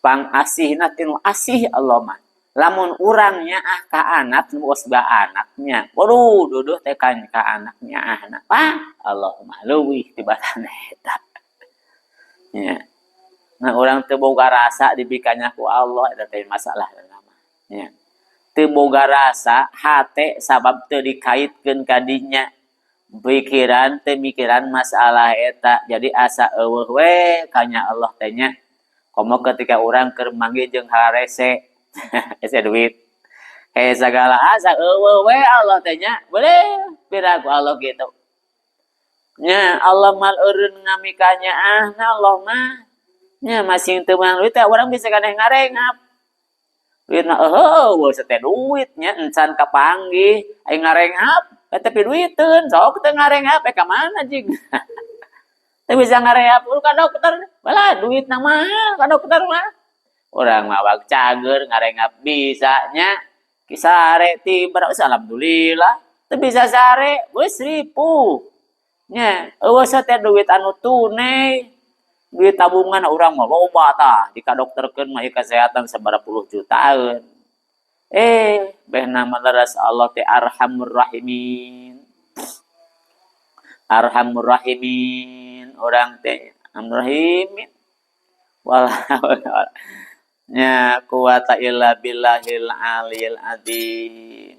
Pangasihna tinu asih Allah mah. Lamun urang nyaah ka anak nu boga anaknya. Waduh, duduh teh kan ka anak nyaahna. Wah, Allah mah leuwih tibatan eta. Nya. Nah, urang teu boga rasa dibikanya ku Allah eta teh masalah mah. Nya. Teu boga rasa hate sabab teu dikaitkeun ka dinya. Pikiran teu mikiran masalah eta. Jadi asa eueuh we kanya Allah teh nya. Komo ketika urang keur manggih jeung harese, hese duit. Hese sagala asa eueuh we Allah teh nya. Boleh piraku Allah gitu. Nya Allah mal eureun ngamikanya ah na Allah mah. Nya masing teu meunang duit teh urang bisa kaneh ngarengap. Duit mah eueuh teh duit nya encan kapanggih aing ngarengap eta tapi duiteun sok teu ngarengap ka mana jig. Teu bisa ngarehap ka dokter, balah duit na mahal ka dokter mah. Urang mah awak cager ngarengap bisa nya. Kisare tiber alhamdulillah. Teu bisa sare geus ripuh. Nya eueuh teh duit anu tunai. Duit tabungan urang mah loba tah di ka dokterkeun mah kesehatan sabaraha puluh jutaan. Beh nama leres Allah teh Arhamur Rahimin. Arhamur Rahimin orang teh Arhamur Rahimin. Wala nya quwata illa billahil aliyil azim.